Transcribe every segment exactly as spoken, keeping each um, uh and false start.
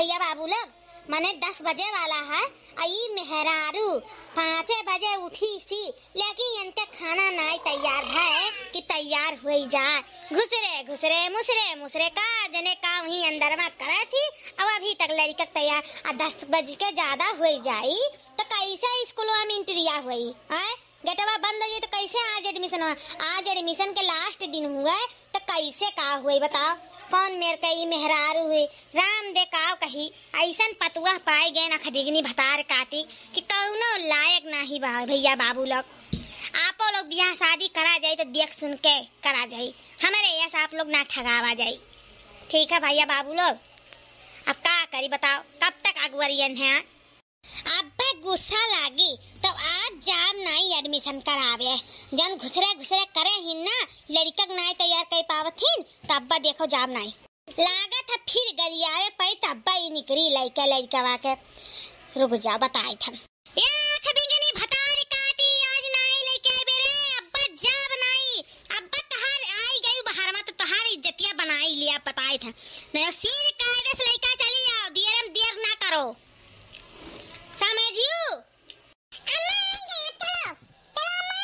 भैया बाबू लोग, मने दस बजे वाला है, आ ई मेहरारू पाँचे बजे उठी सी, लेकिन इनके खाना नाई तैयार भय कि तैयार होई जा। घुसरे, घुसरे, मुसरे, मुसरे, का जने का वहीं अंदर में करे थी, अब अभी तक लड़िका तैयार, आ दस बज के ज्यादा होई जाई, तो कैसे स्कूलवा में एंट्रिया होई, हैं? गेटवा बंद हो जाई तो कैसे आज एडमिशन हुआ? आज एडमिशन के लास्ट दिन हुआ है तो कैसे का हुई बताओ? कौन मेर के ई मेहरारू हुई? राम दे काव कही, ऐसन पतुआ पाए गए ना खडिगनी भतार काटी कि कौनो लायक नाही बा भैया बाबू लोग। आपो लोग बियाह शादी करा जाई तो देख सुन के करा जाई, हमारे यस आप लोग ना ठगावा जाई। ठीक है भैया बाबू लोग, अब का करी बताओ, कब तक अगुवरियन है? अब्बे गुस्सा लागी, तब आज जाब नाई एडमिशन करावे। जौन घुसरे घुसरे करे ही ना, लड़िका के नाई तैयार कर पावत ही, तब अब्बा देखो जाब नाई। लागत है फिर गरियावे पड़ी, तब अब्बा ई निकरी लइका लइकवा के। रुक जा, बताई थन। ए आँख बिगनी भतार काटी, आज नाई लइके आइबे रे, अब्बा जाब नाई। अब्बा तोहार आई गई बाहर में तो तोहार इज्जतिया बनाई लिया, बताई थन। नहीं सिर कायदे से लइका चली आओ, देर में देर ना करो। समझियो? अम्मा, आ गया, चलो, चलो अम्मा।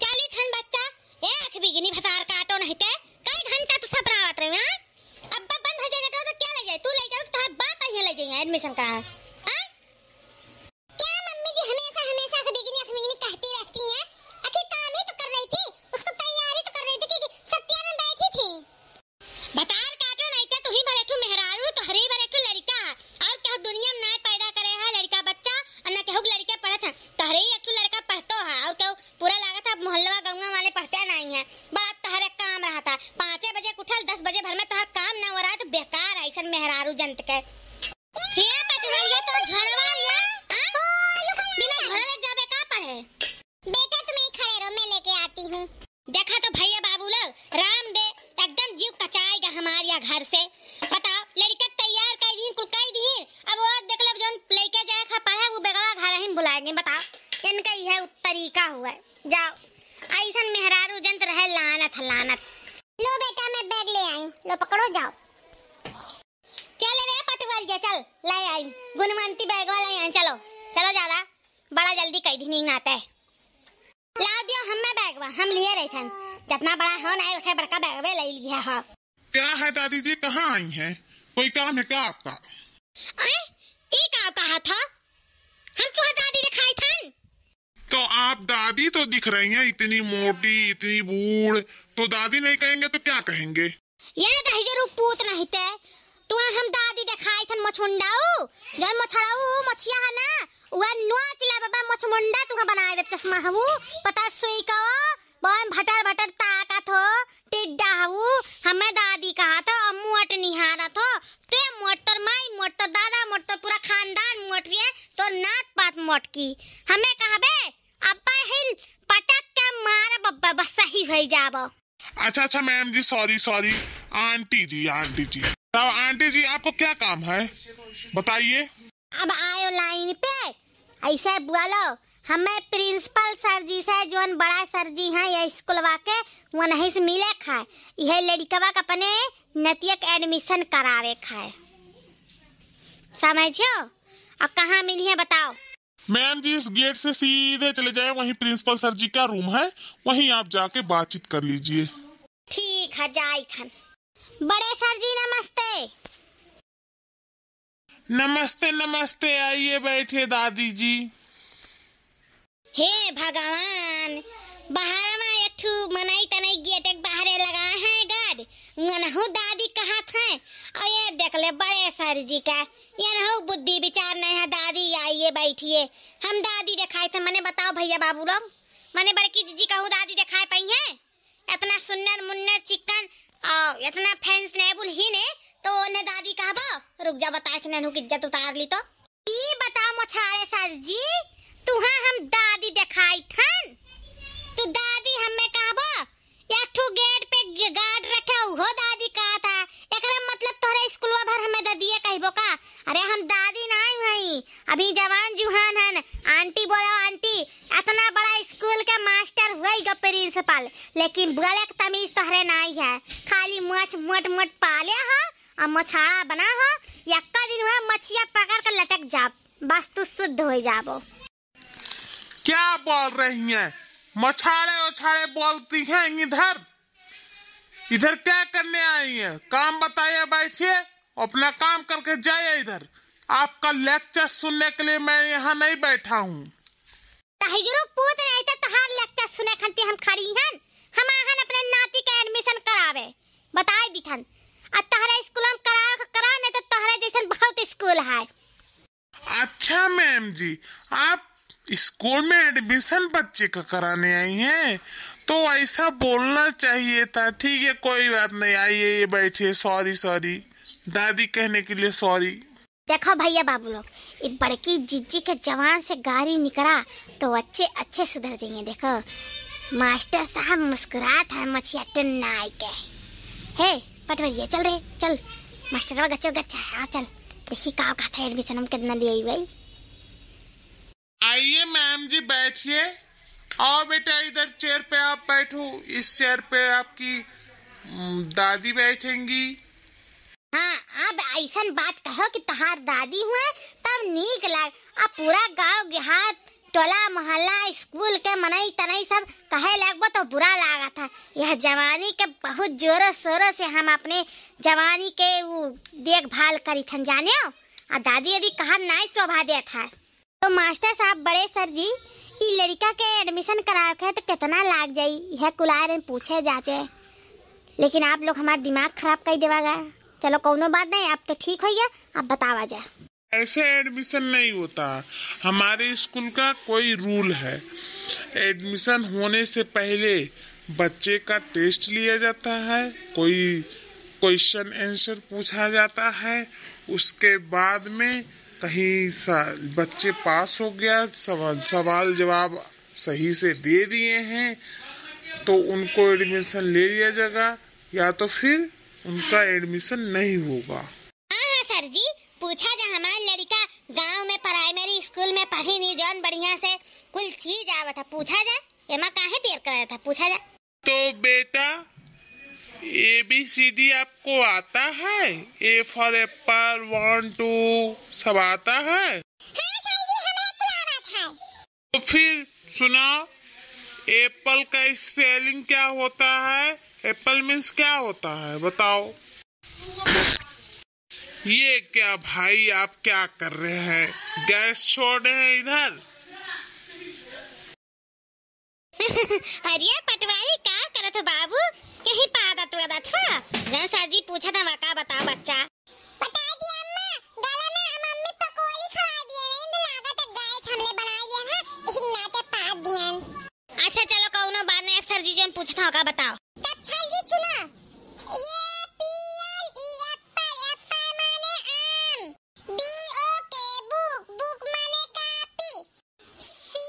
चली थन बच्चा, ए आँख बिगनी भतार काटो नहीं ते, कई घंटा तू सबरावत रहे, हाँ? अब्बा बंद हो जाएगा तो क्या ले जाए? तू ले जाओ, तोहार बाप ही ले जाइए एडमिशन करा, हाँ? क्या मम्मी जी हमेशा, हमेशा आँख बिगनी, आँख बिगनी कहती रहती हैं? आखिर काम ही तो कर रही थी, उसको तैयारी तो कर रही थी कि, कि सत्या में बैठी थी। भतार काटो नहीं ते, तुही भर एक ठो मेहरारू, तोहरे भर एक ठो लड़िका है। और केहू दुनिया में नाय पैदा करे है लड़िका बच्चा, और ना केहू के लड़िका पढ़त है। तोहरे ही एक ठो लड़का पढ़तो है, और केहू पूरा लागत है मोहल्ला गौवा वाले पढ़ते नहीं है। बड़ा तोहरे काम रहता है, पाँचे बजे के उठल, दस बजे भर में तोहर काम ना हो रहा है, तो बेकार है ऐसन मेहरारू जंत के। हे पटवरिया, तो झोरवा लिया, हाँ? बिना झोरवे जाबे का पढ़े? बेटा, तुम यहीं खड़े रहो, मैं लेके आती हूँ। देखा तो भैया बाबू लोग, राम दे, एकदम जीव कचाएगा हमार या घर से। बताओ, लड़िका तैयार कर दीन, कुल कर दीन, अब वो देख लो, जौन लइके जाए खा पढ़े, वो बेगवा घर ही भुलाएंगे। बताओ, इनका यह तरीका हुआ है। जाओ, ऐसन मेहरारू जंत रहे, लानत है, लानत। लो बेटा, मैं बैग ले आई, लो पकड़ो, जाओ। चल रे पटवरिया, चल, ले आई, गुणवंती बैगवा ले आई, चलो, चलो ज्यादा, बड़ा जल्दी कह दीनी नाते। लाओ दियो हमें बैगवा, हम लिए रही थन, जितना बड़ा हो ना, उसे बड़का बैगवे ले लिया हो। क्या है दादी जी, कहाँ आई हैं? कोई काम है क्या आपका? आए, ई का कहा था? हम तुहार दादी दिखाई थन। तो आप दादी तो दिख रही हैं, इतनी मोटी, इतनी बूढ़, तो दादी नहीं कहेंगे तो क्या कहेंगे? ये दहिजरू पूत नहीं ते, तुहा हम दादी देखाई थन मछमुंडाऊ, जौन मछड़ाऊ मछिया है ना, वह नोच ले बाबा मछमुंडा, तुहा बनाए दे चश्मा हवू, पता सुई का, बहन भटर भटर ताकत हो, टिड्डा हवू, हमें दादी कहा था, अम्मू अट निहारा थो, ते मोटर माई, मोटर दादा, मोटर पूरा खानदान मोट रही है, तो नात पात मोट की, हमें कहबे, अब्बा हिल पटक के मार बब्बा, बस सही हो जाबो। अच्छा, अच्छा मैम जी, सॉरी, सॉरी। आंटी जी, आंटी जी। तो आंटी जी, आपको क्या काम है, बताइए। अब आयो लाइन पे, ऐसे बोलो, हमें प्रिंसिपल सर जी से, जौन बड़ा सर जी हैं ये स्कूलवा के, वनही से मिले खाए, यह लड़िकवा के अपने नतिया के एडमिशन करावे खाए, समझियो? अब कहाँ मिली है बताओ? मैम जी, इस गेट से सीधे चले जाए, वहीं प्रिंसिपल सर जी का रूम है, वहीं आप जाके बातचीत कर लीजिए। ठीक है, जाई थन। बड़े सर जी नमस्ते। नमस्ते, नमस्ते, आइए बैठिए दादी जी। हे भगवान, बाहर में एक ठू मनई तनई गेट के बाहरे लगाए हैं गार्ड, मनहु दादी कहत हैं। और ये देख ले बड़े सर जी का, ये नहु बुद्धि विचार नहीं है। दादी आइए बैठिए, हम दादी देखाई थन। मने बताओ भैया बाबू लोग, मने बड़की जीजी कहू दादी देखाए पाई है? इतना सुन्नर मुन्नर चिकन और इतना फैशनेबल ही ने, तो उन्हें दादी कहबो? रुक जा, बताए थे ननू की इज्जत उतार ली तो। ई बताओ मोछारे सर जी, तुहा हम दादी देखाई थन, तू दादी हमें कहबो? एक ठू गेट पे ग-, गार्ड रखे, उहो दादी कहत है। एकरा मतलब तोहरे स्कूलवा भर हमें ददिये कहबो का? अरे हम दादी नाई हई, अभी जवान जुहान हन। आंटी बोलो आंटी, इतना बड़ा स्कूल के मास्टर हुई गो प्रिंसिपल, लेकिन बोले के तमीज तोहरे नाई है। खाली मोच मोट मोट पाले हो अब मछाड़ा बना हो, यक्का दिन हुआ मछिया पकड़ के लटक जाब, बस तू शुद्ध हो जाबो। क्या बोल रही हैं? मछाड़े उछाड़े बोलती हैं इधर। इधर क्या करने आई हैं? काम बताइए, बैठिए, अपना काम करके जाइए। इधर आपका लेक्चर सुनने के लिए मैं यहाँ नहीं बैठा हूँ। तहिजरू पूत नहीं तो तहार लेक्चर सुने खंती हम खड़ी हन। हम आहन अपने नाती के एडमिशन करावे, बताई दिथन। आ तहरे स्कूल में करावे के करा, नहीं तो तहरे जैसन बहुत स्कूल है। अच्छा मैम जी, आप स्कूल में एडमिशन बच्चे का कराने आई हैं, तो ऐसा बोलना चाहिए था। ठीक है, कोई बात नहीं, आइए, ये बैठिए। सॉरी, सॉरी, दादी कहने के लिए सॉरी। देखो भैया बाबू लोग, ये बड़की जिज्जी के जवान से गारी निकरा तो अच्छे अच्छे सुधर जाइए। देखो मास्टर साहब मुस्कुरात है मछिया टुन्नाई के। हे पटवरिया, चल रे चल, मास्टरवा गच्चो गच्चा है, आ चल देखी का कहता है, एडमिशन हम कितना ले आई भाई। आइए मैम जी, बैठिए। आओ बेटा, इधर चेयर पे आप बैठो, इस चेयर पे आपकी, उम, दादी बैठेंगी। हाँ, अब ऐसन बात कहो कि तहार दादी हुए तब नीक लाग। अब पूरा गांव देहात, टोला मोहल्ला, स्कूल के मनई तनई सब कहे लगबो तो बुरा लागत है। यह जवानी के बहुत जोरों शोरों से हम अपने जवानी के उ देखभाल करी थन, जाने हो। आ दादी यदि कहा नाई शोभा देत है। तो मास्टर साहब, बड़े सर जी, ई लड़का के एडमिशन करावे के तो कितना लाग जाई, यह कुलार में पूछे जाचे, लेकिन आप लोग हमार दिमाग खराब कर देवागा। चलो कौनो बात नहीं, आप तो ठीक हो गया, आप बतावा जा। ऐसे एडमिशन नहीं होता। हमारे स्कूल का कोई रूल है, एडमिशन होने से पहले बच्चे का टेस्ट लिया जाता है, कोई क्वेश्चन आंसर पूछा जाता है, उसके बाद में कहीं सा-, बच्चे पास हो गया, सवाल, सवाल जवाब सही से दे दिए हैं, तो उनको एडमिशन ले लिया जाएगा, या तो फिर उनका एडमिशन नहीं होगा। हाँ, हाँ, सर जी, पूछा जा, हमार लड़िका गांव में प्राइमरी स्कूल में पढ़ी नहीं, जौन बढ़िया से कुल चीज आवत है, पूछा जा, एमा काहे देर करत है, पूछा जा। तो बेटा, ए बी सी डी आपको आता है? A for apple, one, two, सब आता है? हाँ सर जी, हमें कुल आवत है। तो फिर सुनाओ, एप्पल का स्पेलिंग क्या होता है? एप्पल मीन्स क्या होता है, बताओ। ये क्या भाई, आप क्या कर रहे हैं? गैस छोड़ रहे हैं इधर। अरे पटवारी, का करत हो बाबू? यही पादत वदत हो? जौन सर जी पूछत है, वका बताओ बच्चा। बता दिया अम्मा, गला में मम्मी पकौड़ी खवा दिए, नींद लागत है, गैस हमले बना लिया है, इही नाते पाद दियन। अच्छा चलो, कौनो बात नहीं, सर जी जौन पूछत है, वका बताओ। तब सर जी सुनो, A P L E apple, apple माने आम, B O K book, book माने कॉपी, C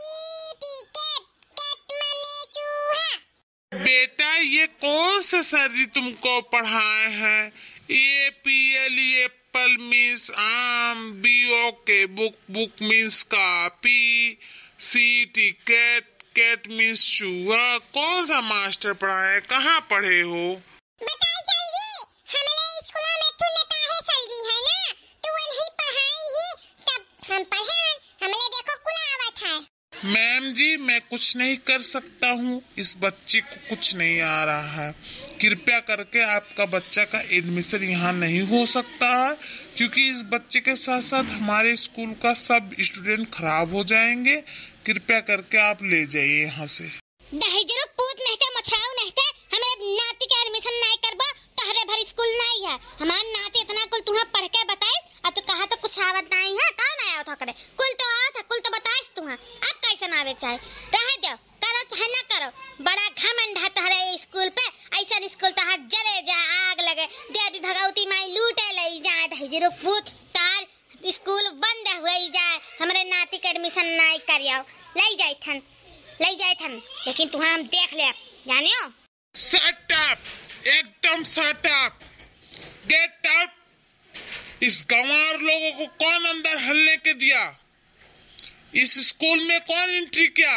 T cat, cat माने चूहा। बेटा, ये कौन से सर जी तुमको पढ़ाए हैं? A P L E apple means आम, B O K book, book means कॉपी, C T cat, cat means चूहा। कौन सा मास्टर पढ़ाए, कहाँ पढ़े हो? बताई सर जी, हमले स्कूल में थुन नेता है सर जी, है ना, तो वही पढ़ाइन ही, तब हम पढ़े हन, हमले देखो कुल आवत है। मैम जी, मैं कुछ नहीं कर सकता हूँ, इस बच्चे को कुछ नहीं आ रहा है। कृपया करके आपका बच्चा का एडमिशन यहाँ नहीं हो सकता है, क्योंकि इस बच्चे के साथ साथ हमारे स्कूल का सब स्टूडेंट खराब हो जाएंगे। कृपया करके आप ले जाइए यहाँ से। दहिजरू पूत नहीं थे, मोछराऊ नहीं थे, हमरे नाती के एडमिशन नहीं करबो, तहरे भर स्कूल नहीं है। हमार नाती इतना कुल तुहा पढ़ के बताइस, आ तू कहा तो कुछ आवत नहीं है, का नहीं आवत है करे? कुल तो आवत है, कुल तो बताइस तुहा, अब कैसे ना आवे चाहे? रहे दो, करो चाहे ना करो, बड़ा घमंड है तहरे स्कूल पे, ऐसन स्कूल तहर जरे जा आग लगे, देवी भगवती माई लूटे लई जाए दहिजरू पूत, तहर स्कूल बंद हुई जाए, हमरे नाती के एडमिशन नाई करियो, लई जाइथन, लई जाइथन, लेकिन तुहा हम देख लेब, जानियो। Shut up, एकदम shut up, get out। इस गंवार लोगों को कौन अंदर हलने के दिया? इस स्कूल में कौन एंट्री किया?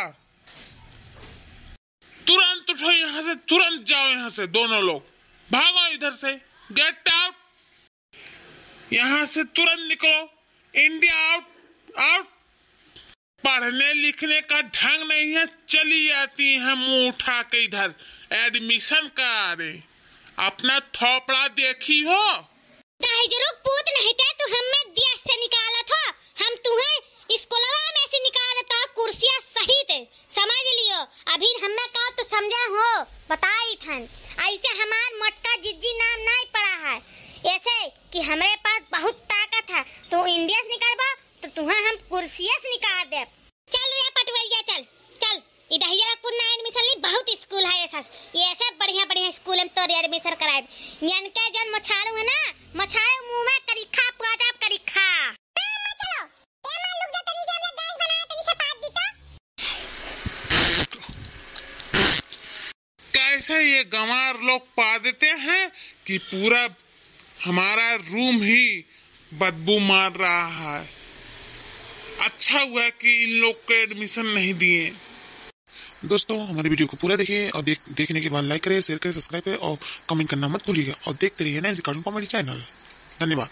तुरंत उठो यहाँ से, तुरंत जाओ यहाँ से, दोनों लोग भागो इधर से, get out। यहाँ से तुरंत निकलो, इंडिया आउट, आउट। पढ़ने लिखने का ढंग नहीं है, चली आती हैं मुंह उठा के इधर एडमिशन कराने। अपना थोपड़ा देखी हो। दहिजरू पूत नहीं ते तू हमें देश से निकालत हो, हम तुहें स्कूलवा में से निकाल देता कुर्सिया सहित, समझ लियो। अभी हमें का तू समझा हो, बताई थन। ऐसे हमार मोटका जिज्जी नाम नहीं पड़ा है, ऐसे कि हमरे पास बहुत ताकत है। तू इंडिया से निकलबा तो तुहें हम कुर्सिया से निकाल देब। चल रे पटवरिया, चल, चल। ई दहिजरपुर ना एडमिशन ली, बहुत स्कूल है ऐसा, ये ऐसे बढ़िया बढ़िया स्कूल हम तोर एडमिशन कराए। यनके जन मछाड़ू है ना, मछाड़ू मुंह में करी खा, पुआजा करी खा। चलो, ए माँ, लुक जा, तनी से हमने गैस बनाया, तनी से पाद दी तो। कैसे ये गंवार लोग पा देते हैं कि पूरा हमारा रूम ही बदबू मार रहा है। अच्छा हुआ कि इन लोग को एडमिशन नहीं दिए। दोस्तों, हमारे वीडियो को पूरा देखिए और देख, देखने के बाद लाइक करें, शेयर करें, सब्सक्राइब करें और कमेंट करना मत भूलिएगा। और देखते रहिए नए रिकॉर्डिंग कॉमेडी चैनल। धन्यवाद।